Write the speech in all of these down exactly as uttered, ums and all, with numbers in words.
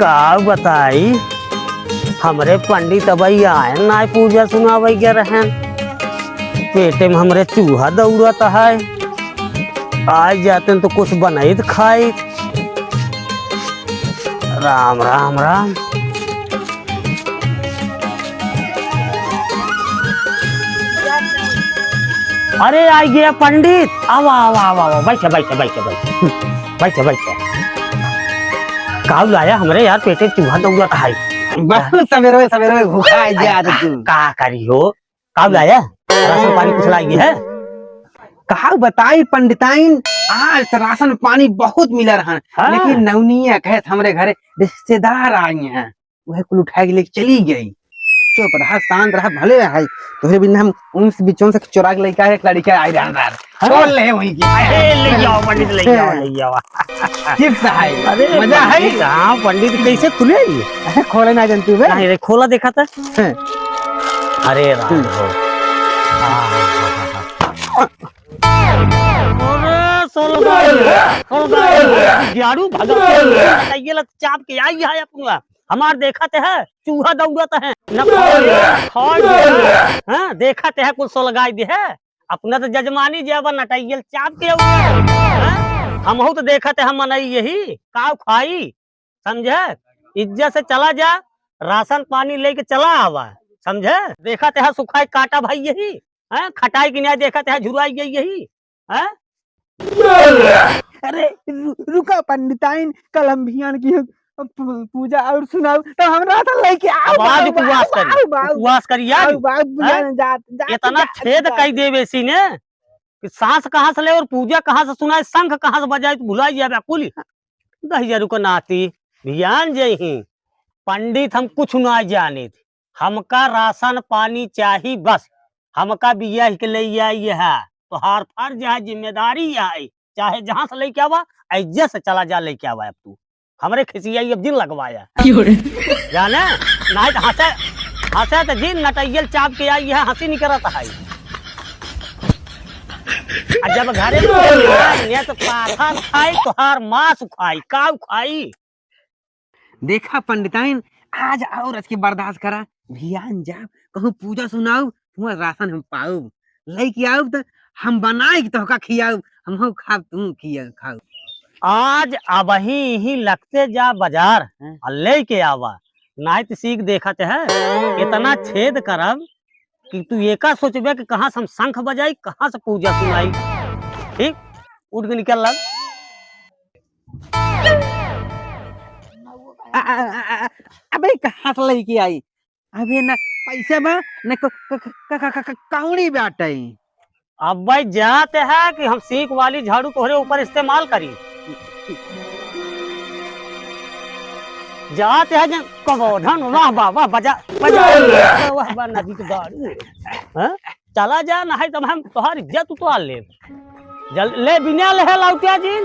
का बताई, हमरे पंडित अबई आए ना, पूजा सुनावे के रहन, पेटे में हमरे चूहा दौड़त है। आज जाते तो कुछ बनाई खाई। राम राम राम। अरे, आ गया पंडित, आवा आवा आवा आवा, बैठे बैठे बैठे बैठे बैठे बैठे। काऊ लाया हमरे यार, पेटे चूहा दौड़त है। बहुत सवेरे सवेरे भूखा है यार तू। का करी हो, काऊ लाया? राशन पानी कुछ लाइए है? काऊ बताई पंडिताइन, आज तो राशन पानी बहुत मिला रहा, हाँ। लेकिन नौनिया कहे हमरे घरे रिश्तेदार आई हैं, वह कुल उठा के लेके चली गई। चुप रहा, शांत रहा, भले रहा। तोहरे बिना हम उनसे बिचौन से चोरा के लइका एक लड़का आई रहा अंदर। हाँ? छोड़ ले वहीं की। अरे, ले जाओ पंडित, ले जाओ, ले जाओ। चिप्स है, अरे, मजा है। पंडित, हाँ, पंडित कैसे खुले ये? अरे, खोले ना जानती हूँ बे। नहीं रे, खोला देखा था। हाँ। अरे राम हम्म। हो। हाँ, हाँ, हाँ, हाँ। अरे, सोलगाई, सोलगाई, ग्यारू भगत, ये लत चाप के आई है अपना। हमार देखत है, चूहा दौड़त है, न खाए, खाए दे है, हाँ, देखत है, कुल सोलगाई दे है। अपना तो जजमानी जे बा नटैयल चाप के आऊ, हाँ? हमहू तो देखत है, हम मनई यही, काऊ खाई, समझे? इज्जत से चला जा, राशन पानी लेके चला आवा, समझे? देखत है, सुखाई काटा भाई यही, हैं? खटाई की न्याय देखत है, झुराई गई यही, हैं? अरे, रु-, रुका पंडिताइन, कल हम भियान की पू-, पूजा और सुनाऊ, तो हमरा तो लेके आओ, अब आज बाऊ, उपवास बाऊ, करी, बाऊ, बाऊ। उपवास करी आज, आओ, बाऊ, हैं? बुझा ना जात, जात, इतना जात, छेद जात। कई देवे सी ने कि सांस कहाँ से ले और पूजा कहाँ से सुनाए, शंख कहाँ से बजाए, तो भुलाई जाबे कुल। दहिजरू के नाती, भियान जइही, पंडित हम कुछ ना जानित, हमका राशन पानी चाही बस, हमका बियाह के ले आई है, तोहार फर्ज है, जिम्मेदारी है, चाहे जहाँ से लेके आवा, इज्जत से चला जा लेके आवा अब तू, हमरे खिसियाई अब जिन लगवाया। क्यों रे? जाने, नहीं तो हंसे, हंसे तो जिन नटैयल चाप के आई है, हंसी निकलत है। आ जब घरे में कोई ना आए, तो पाथर खाई, तोहार मांस खाई, काऊ खाई। देखा पंडिताइन, आज और आज के बर्दाश्त करा, भियान जाब, कहूँ पूजा सुनाऊ, तुहां राशन हम पाऊ, लेके आऊ तो हम बनाए के तोहका खियाऊ, हम खाब, तू खिया खाऊ। आज अबही ही लगते जा बाजार हाँ। और लेके आवा, नाहीं तो सीख देखत है, इतना छेद करब कि तू एका सोचबे कि कहाँ से हम शंख बजाई, कहाँ से पूजा सुनाई। ठीक, उठ के निकल लग। आ, आ, आ, आ, अबे कहाँ से लेके आई? अबे ना पैसा बा, ना क-, क-, क-, क-, क-, क-, कौड़ी बाटे। अब भाई जात है कि हम सीख वाली झाड़ू तोहरे ऊपर इस्तेमाल करी। जात है जन कबोधन, वाह, वाह, वाह, बजा, बजा, वाह, वाह, नदी के गाड़ी। हाँ? चला जा, नहीं तो हम तोहार इज्जत उतार लेब। जल-, ले बिना ले लौटिया जी।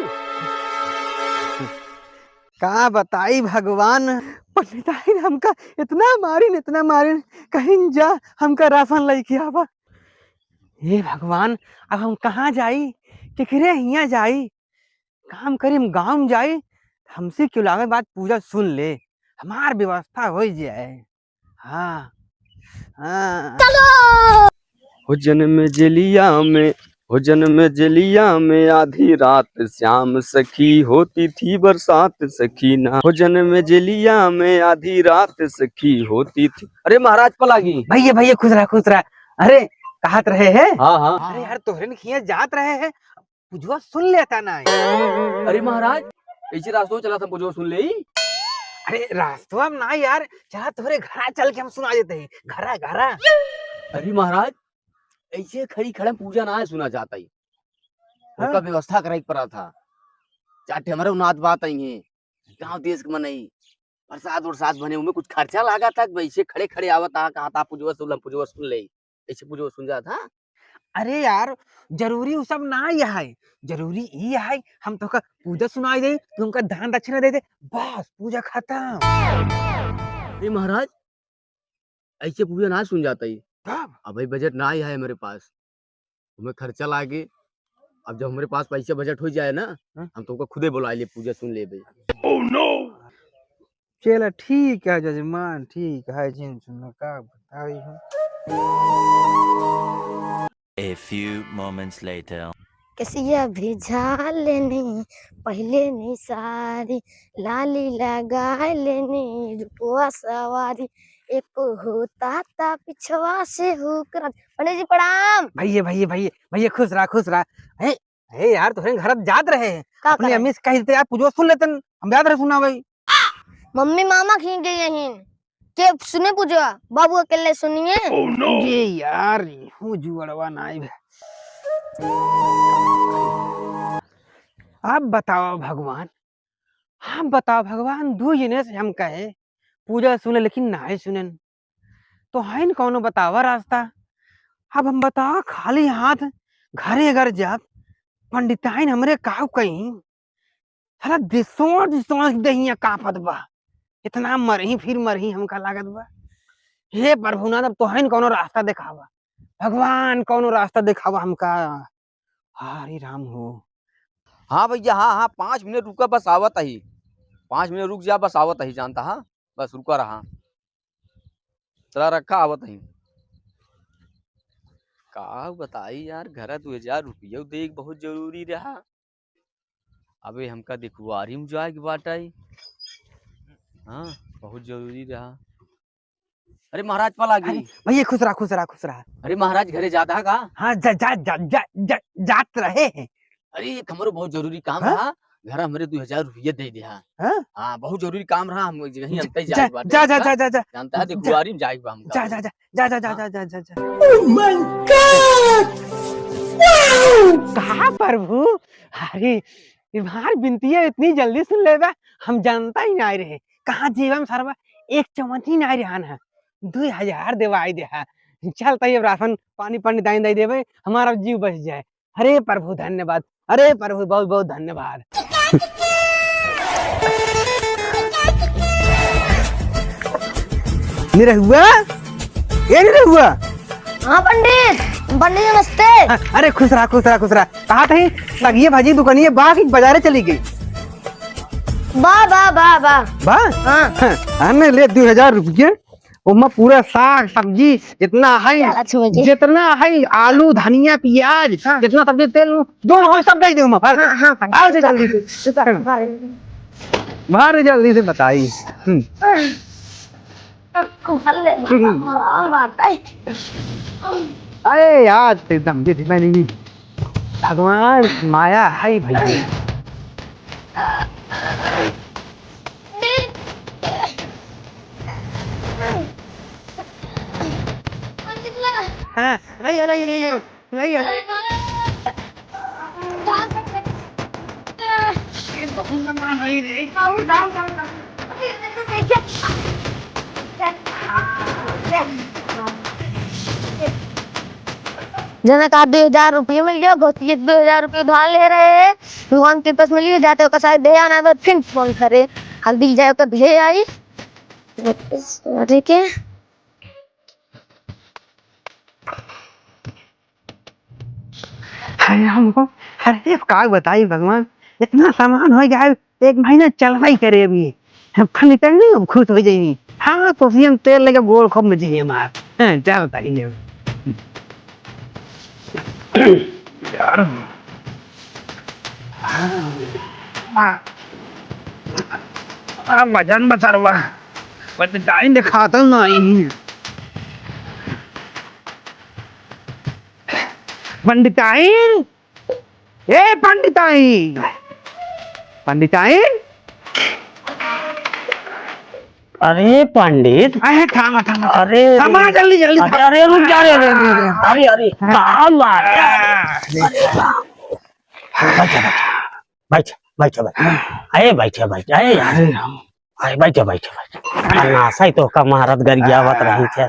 का बताई भगवान, पंडिताइन हमका इतना मारिन, इतना मारिन, कहीं जा हमका राशन लेके आवा। हे भगवान, अब हम कहाँ जाई, केकरे हियाँ जाई? काम करी हम गाँव में जाई, हमसे क्यों लागे बात पूजा सुन ले, हमार व्यवस्था हो जाए। हाँ, हाँ। चलो। हो जन्म जेलिया में, हो जन्म जेलिया में आधी रात श्याम सखी होती थी बरसात सखी ना। हो जन्म जेलिया में आधी रात सखी होती थी। अरे महाराज पलागी। भैया, भैया, खुश रहा, खुश रहा। अरे, कहत रहे हैं? हाँ, हाँ। अरे यार, तोहरे न खिया जात रहे हैं, पुजवा सुन लेता ना। अरे महाराज, ऐसे रास्तवा चला था, पुजवा सुन ले। अरे रास्तवा में ना यार, चला तोहरे घरा चल के हम सुना देते हैं, घरा, घरा। अरे महाराज, ऐसे खड़ी खड़े पूजा ना सुना जाता ही। हाँ। उनका व्यवस्था कराई पड़ा था। चार ठे हमारे उनाद बात आई हैं, गाँव देश के मनई, प्रसाद उरसाद बने, उनमें कुछ खर्चा लागा था, वैसे खड़े खड़े आवत आ, कहा था पुजवा सुन, पुजवा सुन ले। ऐसे पूछो, सुन जा था। अरे यार, जरूरी उ सब ना यह है, जरूरी ई है हम तोका पूजा सुनाई दे, तू हमका दान दक्षिणा दे दे, बस पूजा खत्म। ए महाराज, ऐसे पूजा ना सुन जाता ही। तब? अब भाई बजट ना ही है मेरे पास, हमें खर्चा लागे। अब जब हमारे पास पैसा बजट हो जाए ना, हाँ? हम तुमको खुदे बुला ले, पूजा सुन ले भाई। Oh no! चला ठीक है जजमान, ठीक है, जिन सुन का बताई हम। A few moments later. केसिया भी झार लेनी, पहिले नी सारी, लाली लगाए लेनी, रूपवा सवारी, एक होता ता पिछवा से हुकरा। पंडित जी प्रणाम। भैया, भैया, भैया, भैया, खुश रहा, खुश रहा। हे, हे यार, तोहरे घर जात रहे हैं। का अपने करे? अम्मी से कह देते यार, पूजवा सुन लेतन, हम जात रहे सुना भाई। मम्मी मामा खींच गई यहीं। के सुने पूजवा, बाबू अकेले सुनिए। ये यार, हूँ जुअड़वा ना आइब। अब बताओ भगवान, हम बताओ भगवान, दू जने से हम कहे, पूजा सुने लेकिन नाहीं सुनेन। तो हइन कौनो बतावा रास्ता। अब हम बताओ खाली हाथ घरे अगर जाब, पंडिताइन हमरे काव कहीं, साला दिसवा दिसवा के दहिया कांपत बा। इतना मरही फिर मरही हमका लागत बा। हे प्रभुनाथ, अब तोहन कौनो रास्ता देखावा, भगवान कौनो रास्ता देखावा हमका। हरे राम हो। हाँ भैया, हाँ, हाँ, पाँच मिनट रुका, बस आवत ही। पाँच मिनट रुक जा, बस आवत ही, जानता, हाँ, बस रुका रहा। चला रखा, आवत ही। का बताई यार, घर दू हजार रुपया दे बहुत जरूरी रहा। अबे हमका दिखवारी में जाए के बाटे। हाँ, बहुत जरूरी रहा। अरे महाराज, पलागी। अरे भैया, खुश रहा, खुश रहा, खुश रहा। अरे महाराज, घरे जाता है का? हाँ, जा, जा, जा, जा, जा, जात रहे हैं। अरे, एक हमरो बहुत जरूरी काम हाँ? रहा, घर हमरे दू हजार रुपया दे दिया। हाँ? हाँ, बहुत जरूरी काम रहा, हम एक जगह ही जा, अंतई जा, जाए के बाटे जा, जा, हमका। जा, जा, जा। जानता है, जा। दिखवारी में जाए के बा हमका। जा, जा, जा। जा, जा, जा, हाँ। जा, जा, जा, जा। Oh my God! Wow! कहा प्रभु? अरे, तुम्हार बिनतिया इतनी जल्दी सुन लेबा, हम जानता ही नाहीं रहे। कहाँ जीवन सरवा एक चौवन्नी नाहीं रहन है, दू हजार देवाई दे है। चल तई अब राशन पानी पंडिताइन दे देबे, हमारा जीव बच जाए। अरे प्रभु धन्यवाद, अरे प्रभु बहुत बहुत धन्यवाद। निरहुआ, ए निरहुआ। हाँ पंडित, पंडित जी नमस्ते। अरे खुश रहा, खुश रहा, खुश रहा। कहा थी सगिए भाजी दुकानिए बा कि बाजारे चली गई? बा, बा, बा, बा। बा? हाँ। हाँ, हमें ले दू हजार रुपये। ओमा पूरा साग सब्जी जितना है, चला, छुए जी। जितना है, आलू, धनिया, प्याज, हाँ। जितना सब्जी, तेल, जो हो, सब दे दे ओमा, बस। हाँ, हाँ, हाँ। आओ जी, जल्दी से। चल, हाँ। बाहर जल्दी से बताई। हम्म। भर ले, हम्म। और बात है। अरे यार, एकदम ये मैं नहीं। भगवान माया है भैया। हाँ, अरे, अरे, अरे, अरे, अरे। जना का दो हजार रुपये मिल गया, बहुत ये दो हजार रुपये उधार ले रहे हैं। भगवान के पास मिलिए, जाते ओकर साथ दे आना, तो फिर फोन करे, हल्दी जाए ओकर ले आई। अरे के? अरे हमको, अरे का बताई भगवान, इतना सामान हो गया है, एक महीना चलबई करे अभी। हम खाली कर ली, हम खुश हो जाई। हाँ, कोसियन तेल लेके गोड़ खूब में जाई हमार। हाँ, चल ताई ले। यार। हाँ। आ, वजन बसरवा। पंडिताइन देखात नहीं। पंडिताइन, ए पंडिताइन, पंडिताइन। अरे पंडित। अरे थामा, थामा। अरे, थामा, जल्दी, जल्दी अरे, थामा। अरे, रुक जा रे, अरे, अरे, अरे, अरे, हाँ। कहाँ मार? हाँ। अरे, बैठ, बैठ, बैठ, बैठ, बैठ। अरे, बैठ, बैठ, अरे यार। अरे राम। अरे, बैठ, बैठ, बैठ। अरे, नासा ही तो का महारत गरियावत रही थे।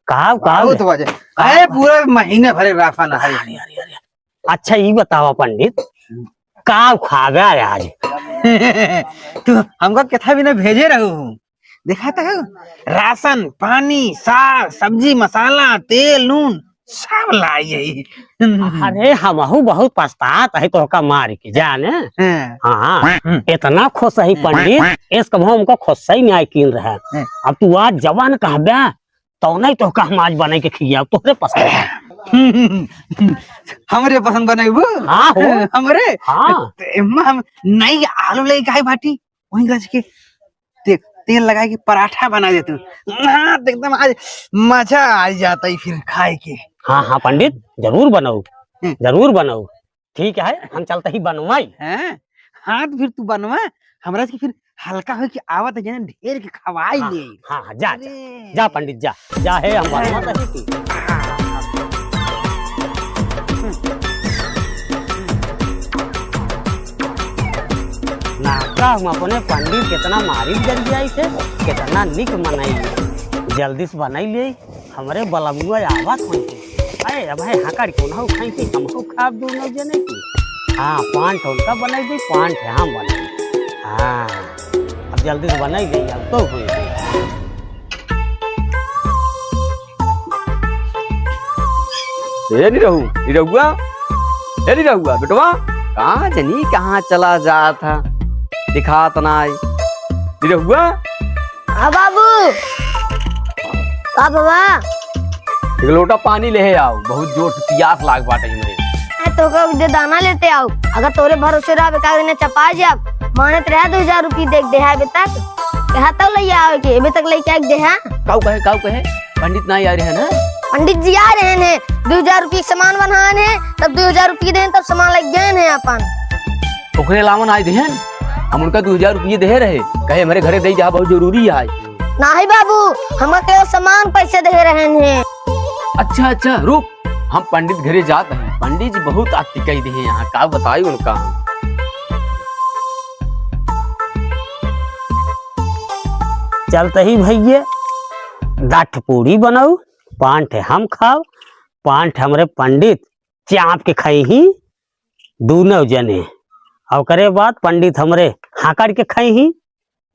काव, काव? बहुत वजह। अरे, पूरा महीने भरे राफा ना है। अरे, अरे, अरे। अच्छा, ई बतावा पंडित, काव खावे आज? तू हमका केथा बिना भेजे रहू। देखा तो हो, राशन, पानी, साग, सब्जी, मसाला, तेल, नून, सब लाई है। अरे, हमहू बहुत पछतात है तोहका मार के, जाने। हाँ। हाँ, हम्म। इतना खुश है हम्म। पंडित, इस कबो हमको खुश ही नहीं कीन रहा। हम्म। अब तू आज जवान कहबे, तो नहीं तोहका हम आज बनाई के खियाब, तोहरे पसंद। हमरे पसंद बनाइबू? हाँ हो। हमरे? हाँ। तो एम्मा हम नई आलू लेके आई बाटी, वहीं गज के ते-, तेल लगाई के पराठा बना दे तू। हाँ, तो एकदम आज मजा आ जाता है फिर खाए के। हाँ, हाँ पंडित, जरूर बनाऊ, हम्म। जरूर बनाऊ। ठीक है, हम चलते ही बनवाई। हैं? हाँ, तो फिर तू बनवा, हमरा से फिर हल्का होई के आवत है, जने ढेर के खवाई हाँ, ले। हाँ, हाँ, जा, जा, अरे। जा पंडित, जा, जा है, हम बनवा तही की। ना का हम अपने पंडित कितना मारी जल जाई थे, कितना निक मनाई, जल्दी से बनाई ले। हमरे बलमुआ आवत होइते। अरे, अब है हाकड़ के उनहु खाइते, हमहु खाब दोनों जने की। हाँ, पान ठे उनका बनाई दे, पान ठे हम बनाई। हाँ, अब जल्दी से बनाई दे, अब तो होइते। ए निरहु, निरहुआ, ए निरहुआ, बेटवा, कहाँ जनी, कहाँ चला जात है? दिखात नाई। निरहुआ, हाँ बाबू। का बाबा? एक लोटा पानी लेहे आओ, बहुत जोर से पियास लाग बाटे हमरे। आ, तो का दे दाना लेते आओ, अगर तोरे भरोसे रहबे का दिन चपा जाब, मानत रहा दो हजार रुपये देख दे है अबे तक, कहा तो ले आओ के, अबे तक लेके आके दे है। काऊ कहे, काऊ कहे? पंडित ना आ रहे हैं ना? पंडित जी आ रहे हैं, दो हजार रुपये के सामान बनाए हैं, तब दो हजार रुपये दें, तब सामान लेके गए हैं अपन। ओकरे अलावा ना आए देहन, हम उनका दो हजार रुपये दे रहे, कहे हमरे घरे दे जा, बहुत जरूरी है। नाही बाबू, हमका केवल सामान पैसे दे रहे हैं। अच्छा, अच्छा, रुक, हम पंडित घरे जात हैं। पंडित जी बहुत आती कही दे हैं यहाँ, का बताई उनका। चलते ही भैया, दस ठे पूड़ी बनाऊ, पान ठे हम खाओ, पान ठे हमरे पंडित चाप के खाई ही दूनौ जने। और ओकरे बाद पंडित हमरे हाकड़ के खाई ही,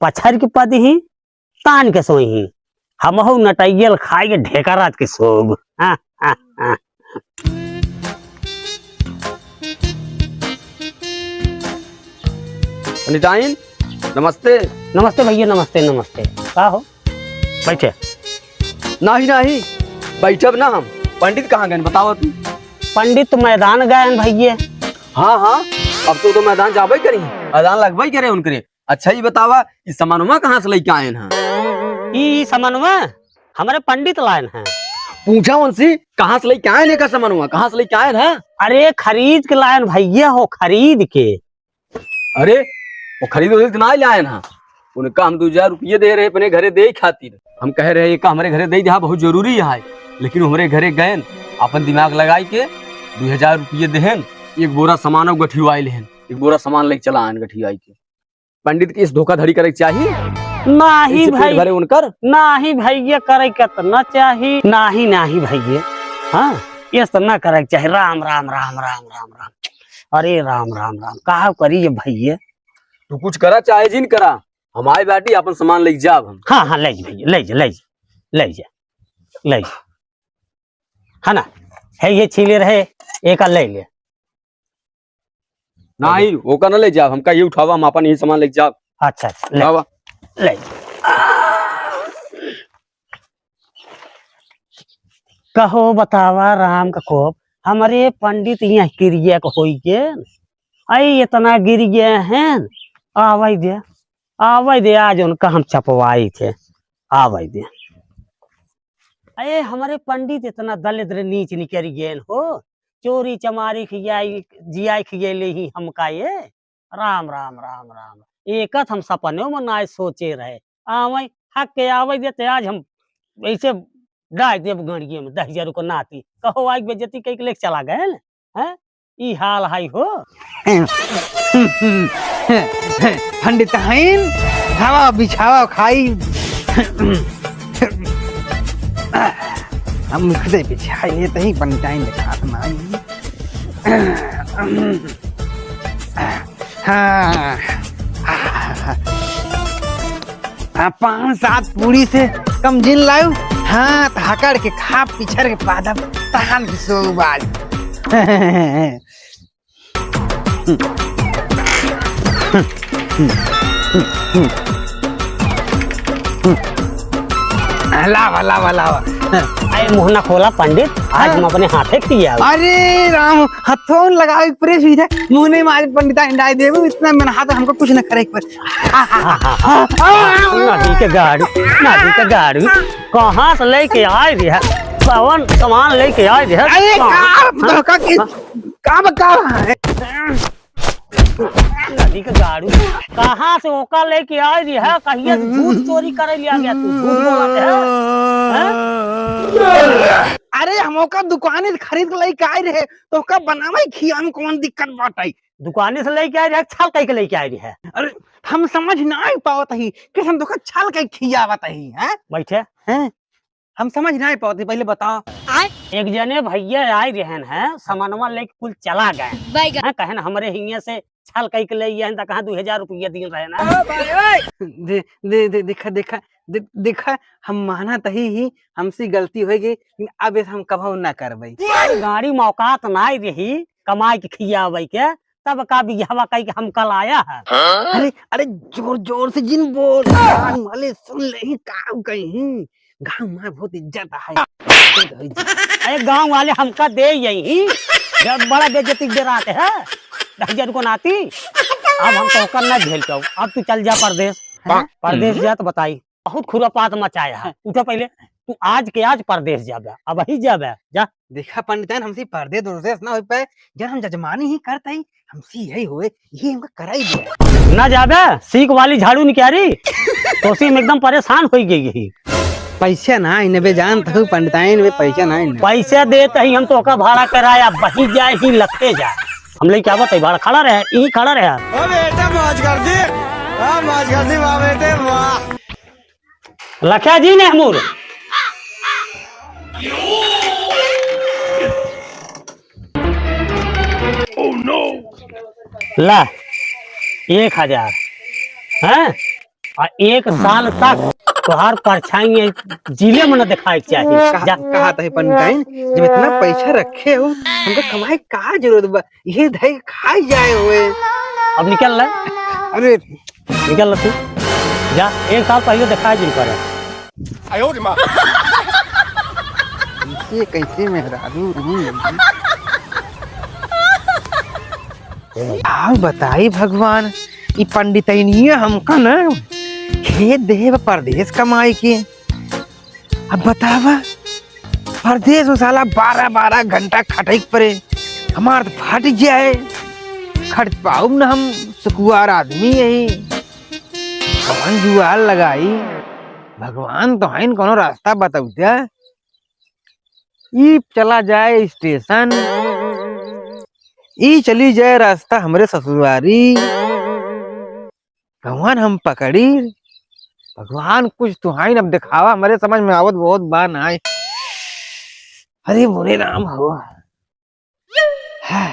पछर के पद ही, तान के सोई ही। हमहू नटैयल खाई के ढेकरात के सोब। हाँ, हाँ, हाँ। पंडिताइन, नमस्ते। नमस्ते भैया, नमस्ते, नमस्ते। का हो? बैठे। नाही, नाही, बैठब ना हम। पंडित कहाँ गए, बताओ तू। पंडित तो मैदान गए हैं भैया। हाँ, हाँ, अब तो, तो मैदान जाबे करी, अजान लगबे करे उनकरे। अच्छा, ये बतावा, ई सामानवा कहाँ से लेके आए हैं? ई सामानवा हमरे पंडित लायन हैं। पूछा उनसे, कहाँ से लेके आए हैं का सामानवा, कहाँ से लेके आए हैं? अरे, खरीद के लायन भैया हो, खरीद के। अरे, वो खरीद उरीद के ना लायन हैं, उनका हम दो हजार रुपये दे रहे अपने घरे दे खातिर। हम कह रहे, "एका हमरे घरे दे दे, बहुत जरूरी है।" लेकिन हमरे घरे गए, अपन दिमाग लगाई के दो हजार रुपये देहन, एक बोरा सामान गठियाए लेहन, एक बोरा सामान लेके चला आयन गठियाई के। पंडित के इस धोखाधड़ी करे के चाही? नाही इसी पेट भाई। भरे उनकर? नाही भैया, करे के त ना चाही। नाही, नाही भैया। हाँ, इस त ना करे के चाही। राम, राम, राम, राम, राम, राम। अरे राम, राम, राम। का करी ये भैया? तू कुछ करा चाहे जिन करा, हम आए बाटी, अपन सामान लेके जाब हम। हाँ, हाँ, ले जा भैया, ले जा, ले जा, ले जा, ले जा। है ना? है ये छीले रहे, एका ले ले। नाही, ओका ना ले जाब, हमका ये उठावा, हम अपन यही सामान लेके जाब। अच्छा, अच्छा, ले। उठावा। ले। कहो बतावा राम का कोप, हमरे पंडित यहाँ किरिया के होई के, आई इतना गिर गए हैं, आवे दे, आवे दे, आज उनका हम चपवाई थे, आवे दे। अरे हमरे पंडित इतना दलिद्र नीच निकल गए हो, चोरी चमारी खियाई, जियाई खियाई ले ही हमका ये। राम, राम, राम, राम। एकत हम सपने में नाय सोचे रहे। आवे, हक के आवे देते, आज हम ऐसे डाल देब गड़िए में, दस हजार को नाती। कहो, आज बेइज्जती कई के लेके चला गए न? हैं? ई हाल हाई हो। पंडित हईन, खावा बिछावा खाई। हम खुदे बिछाई लेते ही पंडित हईन दिखात ना आई। हाँ। आ, पाँच सात पूरी से कम जिन लायू, हाँ, त हकड़ के खा, पिछर के पादब, तहान के सोऊ बाज। लावा, लावा, लावा। अरे मुँह ना खोला पंडित, आज हाँ। हम अपने हाथे खियावा। अरे राम, हथौन लगावे के परे सुई था, मुँह नहीं मारे पंडिता हिंडाई देबू, इतना मन हाथ हमको कुछ ना करे के परे। हाँ, हाँ, हाँ, हाँ। नदी के गाड़ी, नदी के गाड़ी, कहाँ से लेके आए रहे? कौन सामान लेके आए रहे? अरे कहाँ? का धोखा की, हाँ? का बता रहा है? नदी के गाड़ी, कहाँ से ओका लेके आए रहे? कहिए झूठ चोरी करे लिया गया तू, झूठ बोलत है? हैं? अरे हम ओका दुकान से खरीद के लेके आए रहे, तो ओका बनावे खिया में कौन दिक्कत बाटे? दुकाने से लेके आए रहे, छल कई के लेके आए रहे। अरे, हम समझ नाहीं पावत ही, कैसन धोखा छल कई खियावत ही, हैं? बैठे। हैं? हम समझ नाहीं पावत ही, पहले बताओ। एक जने भैया आए रहन हैं, सामानवा लेके कुल चला गए। बैगन। हैं, कहन हमरे हियाँ से छल कई के ले आए हैं, त कहाँ दू हजार रुपया दिन रहे ना। दे, दे, दे, देखा, देखा, दे, देखा, हम मानत ही, ही, हमसे गलती हो गई, लेकिन अब ऐसा हम कभू ना करबे। गाड़ी में औकात नाहीं रही, कमाई के खियावे के, तब का बियाहवा कई के हम कल आया है। अरे, अरे, जोर जोर से जिन बोल, कान वाले सुन ले ही, का कहीं, गाँव में बहुत इज्जत है। अरे, गाँव वाले हमका दे यही, जब बड़ा बेइज्जती के डराते हैं, दहिजर को नाती, अब हम तो ओकर ना झेल पाऊ, अब तू चल जा परदेस, हैं? परदेस जा तो बताई। बहुत खुरापात मचाया है। उठो पहले, तू आज के आज परदेस जाबे, अबही जाबे, जा। देखा पंडिताइन, हमसे परदेस उरदेस ना हो पाए, जन हम जजमानी ही करत हई, हमसे यही होए, यही हमका कराई दे। ना जाबे, सीख वाली झाड़ू निकारी, तो उसी में एकदम परेशान हो गई यही। पैसा ना इन्हें बे, जानत हूँ पंडिताइन बे, पैसा ना इन्हें। पैसा देत ही हम तो ओका भाड़ा कराया, बही जाए ही लगते जा। हम लेके आवत है भाड़ा, खड़ा रहे, यही खड़ा रहे। ओ बेटा मौज कर दी, वाह मौज कर दी, वाह बेटे वाह। लखा जी ने हमूर। ला, एक हजार, हैं? आ एक साल तक तोहार परछाई जिले में न दिखाए के चाही। कहा, जा। कहा तही पंडिताइन, जब इतना पैसा रखे हो, हमको कमाई का जरूरत बा? ये धई खाई जाए हुए। अब निकल ले। अरे। निकल ले तू। जा, एक साल पहले दिखाए जिन करे। आयो रे माँ। ये कैसे मेहरारू रूम लगी? का बताई भगवान, ई पंडितैनिया हमका न खेत देहे बा परदेस कमाई के। अब बतावा, परदेस में साला बारह बारह घंटा खटै के परे, हमार तो फट जाए, खट पाउब न हम, सुकुआर आदमी यही, कौन जुआर लगाई? भगवान तो हइन कोनो रास्ता बतौते। ई चला जाए स्टेशन, ई चली जाए रास्ता हमरे ससुरारी। भगवान हम पकड़ी, भगवान कुछ तुहाइन अब दिखावा, हमरे समझ में आवत बहुत बा नाय। अरे मोरे राम हो। हाँ।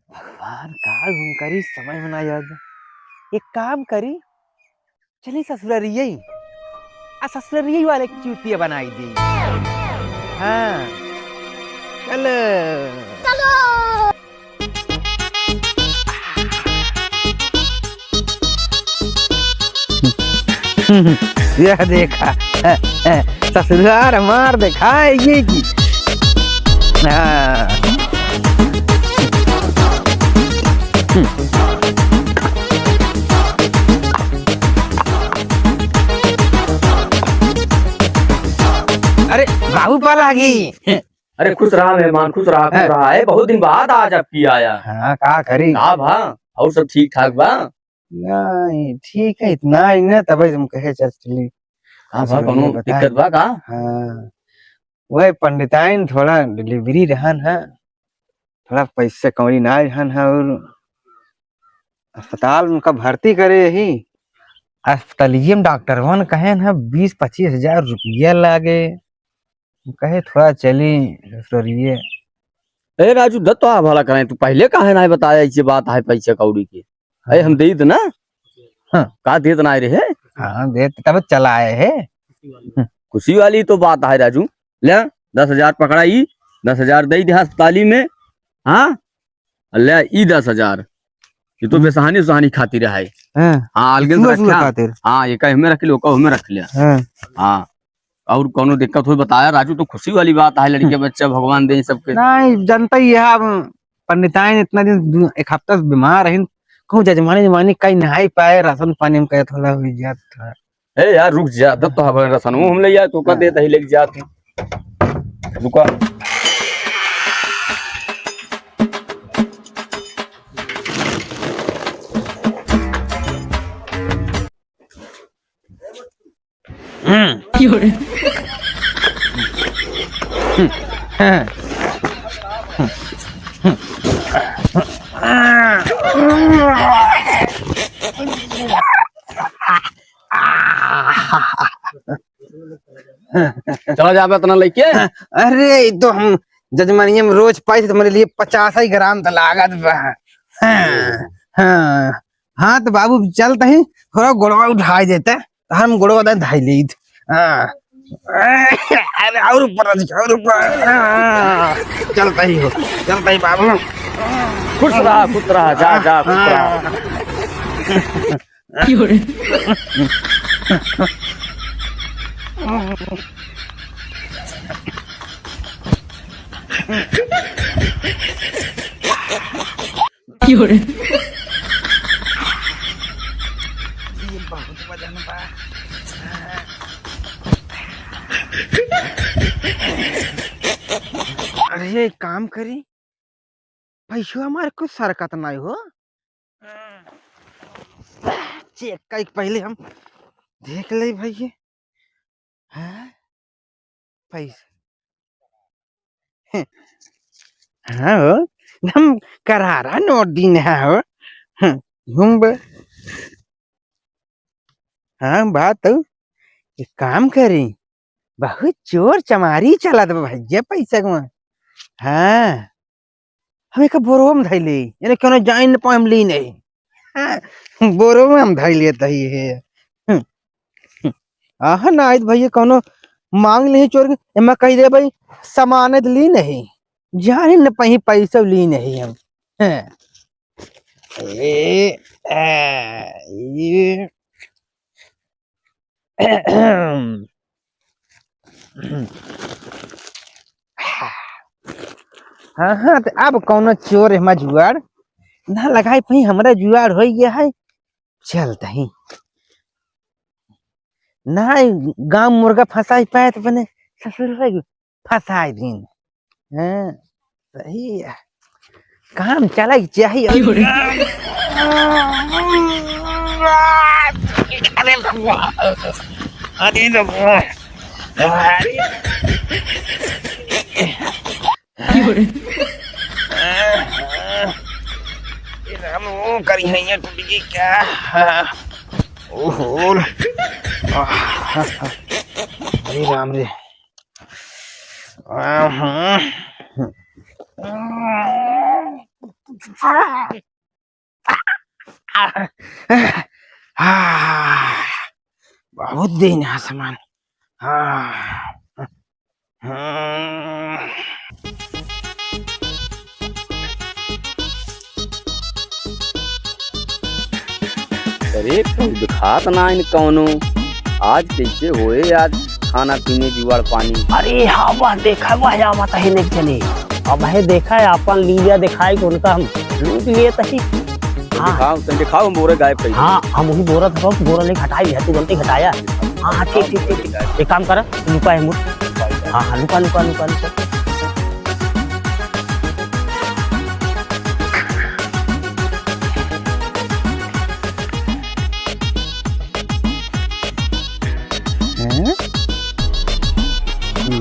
भगवान का हम करी, समझ में ना आवत। एक काम करी, चली ससुरारिये, आ ससुरारिये वाले के चूतिया बनाई दी। हाँ, चलो। चलो। यह देखा, ससुरार हमार देखाएगी कि हाँ। अरे बाबू पलागी। अरे खुश रहा मेहमान, खुश रहा, खुश हाँ। रहा। ए, बहुत दिन बाद आज आपकी आया। हाँ, का करी? का भा? और सब ठीक ठाक बा? नहीं, ठीक है, इतना ही ना, तब हम कहे चल चली। का भा, कौनो दिक्कत बा का? हाँ, वह पंडिताइन थोड़ा delivery रहन है, थोड़ा पैसे कौड़ी ना रहन है, और अस्पताल में उनका भर्ती करे ही, अस्पतालिये में डॉक्टरवन कहेन है बीस पच्चीस हजार रुपया लागे। कहे थोड़ा चली ससुरिये। ए राजू, दत्त तो भला करें, तू पहले काहे ना बताया इसे बात है पैसे कौड़ी के? अरे हम दे देना। हाँ। का देत नाहीं रहे? हाँ, देत तब चला आए है। खुशी वाली तो बात है राजू। ले, दस हजार पकड़ा ई, दस हजार दे दे अस्पताली में। हाँ? ले, ई दस हजार। ये तो हम्म। बेसहानी उसहानी खातिर है। हाँ। हाँ, अलगे से सुबह, सुबह रखा। खातिर। हाँ, ये का हमें रख ले, ओका हमें रख ले। हाँ। हाँ। और कौनो दिक्कत हो बताया राजू, तो खुशी वाली बात है, लड़के हम्म। बच्चा भगवान दे सबके। नहीं, जनता ही है, अब पंडिताइन इतना दिन, दु-, एक हफ्ता से बीमार रहिन, कहूँ जजमानी जजमानी कहीं नहाई पाए, राशन पानी में कहे थोड़ा हो जात थोड़ा। ए यार, रुक जा, दत्त तो हमारे रसन, वो हम ले जाए, तो का हाँ। देत ही लेके जात हूँ। रुका। हम्म। चला जाबे इतना लइके। अरे, ई तो हम जजमानिया में रोज पाई थे, तुम्हारे लिए पचास ही ग्राम तो लागत बा। हाँ, हाँ, हाँ, तो बाबू चलत ही, थोड़ा गोड़वा उठाई देते, तो हम गोड़वा दे धाई लेत। हाँ। अरे, और ऊपर, और ऊपर। हाँ, चलत ही हो, चलत ही बाबू। खुश रहा, खुश रहा, जा, जा, खुश रहा। हाँ। अरे, एक काम करी, पैसवा हमार कुछ सरकत नाई हो। चेक कई के पहले हम देख ले भैया। हाँ? पैसा। हाँ हो, एकदम करारा नोट दिन है हो। हाँ, घूम बे। हाँ, बात हो। एक काम करी, बहुत चोर चमारी चलत बा भैया पैसा के। हाँ, हम एक बोरवा में धइले, यानी कोनो जाइन न पाए हम ली नहीं। हाँ, बोरवा में हम धइले तही है। हम्म, हम्म। आहा ना आइत भैया कोनो मांग नहीं चोर के, एमा कह दे भाई सामान तो ली नहीं, जाइन न पाई पैसा ली नहीं हम। हाँ। ए, ए, ए। हाँ, हाँ, तो अब कौनो चोर एमा जुआड़ ना लगाई पाई, हमरा जुआड़ होइ गया है। चलत ही ना, गाँव मुर्गा फंसाई पाए तो अपने ससुर हो गए, फंसाई दिन। हाँ, सही है। काम चले के चाहिए। अरे रब्बा, अरे रब्बा, अरे। ये राम, वो करी है, ये टूट गई क्या? ओहो। अरे राम रे। बहुत दिन है सामान। अरे, कुछ दिखात ना इन कौनो। आज कैसे होए आज खाना पीने जुआड़ पानी? अरे हाँ, वह देखा, वह आवत है नहीं चले। अब है देखा है, आपन लीला दिखाई कि उनका हम लूट लिए तही। हाँ। दिखाओ, तुम दिखाओ, हम बोरे गायब करी। हाँ, हम वही बोरा था, बोरा लेके हटाई है, तू गलती घटाया। हाँ, हाँ, ठीक, ठीक, ठीक, ठीक। एक काम कर, लुका है मुझ। हाँ, हाँ, लुका, लुका, लुका, लुका। हैं?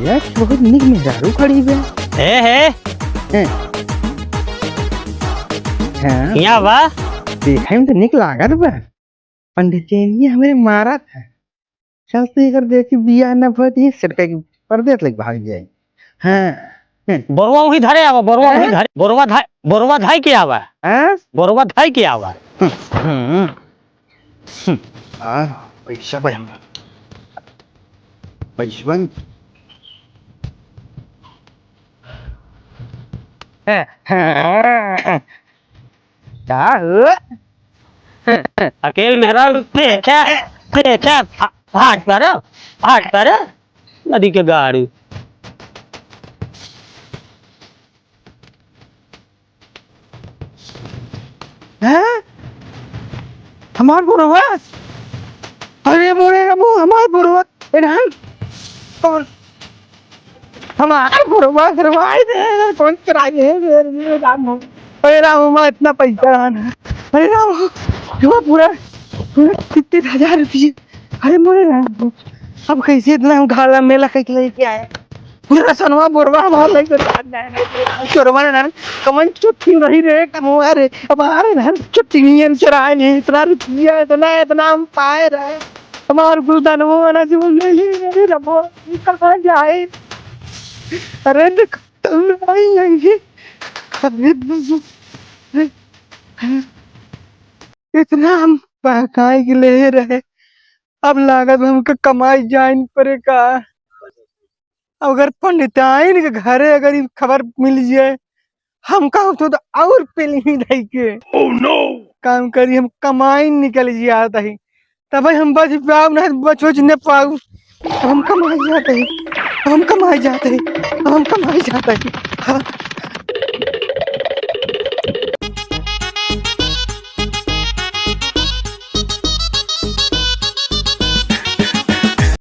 यह बहुत निक मेहरारू खड़ी बे। हे, हे। हैं? हाँ। यहाँ बा। देखा में तो निक लागत बा। पंडित जी, ये हमरे मारा था। चल तू एकर देखी बियाह न भत, ये सड़का की परदेस लग भाग जाए। हाँ। बोरवा वही धरे आवा, बोरवा वही हैं? धरे, बोरवा धाय, बोरवा धाय के आवा। हैं? बोरवा धाय के आवा। हम्म। हम्म, आ, पैसा बा हमरा। पैसवन। का हो? अकेल मेरा बेटा, बेटा, भा-, भाग पर, भाग पर, नदी के गाड़ी। हैं? हमार बुढ़वा? अरे मोरे रमो, हमार बुढ़वा। ए राम, कौन? हमार बुढ़वा, बुढ़वा, ए रे, कौन चुराई है? ए रे राम, अरे राम, हमार इतना पैसा है ना। अरे राम, हमार पूरा, पूरा तीस हजार रुपये। अरे मोरे राम, अब कैसे इतना हम घाला मेला कैसे लेके आए? पूरा सोनवा बोरवा हमार लइके भाग जाए। चोरवा ने ना, कमन चुट्टी नहीं रे, कमवा रे। अब आ रे ना, चुट्टी नहीं है, चुराए नहीं, इतना रुपया, इतना, इतना हम पाए रहे। हमार गुलदानवा ना जीवन नहीं, अरे रबो, कहाँ जाए? अरे देख, तुम नहीं आएंगे। अरे, इतना हम बहकाए के ले रहे। अब लागत हमके कमाई जाइन परे का। अगर पंडिताइन के घरे अगर ई खबर मिल जाए, हम का होतो तो और पेली धई के। Oh no! काम करी, हम कमाई निकल जात ही, तब हम बच पाऊ ना, बचो जिन्ने पाऊ। अब हम कमाई जात ही, अब हम कमाई जात ही, अब हम कमाई जात ही। हाँ।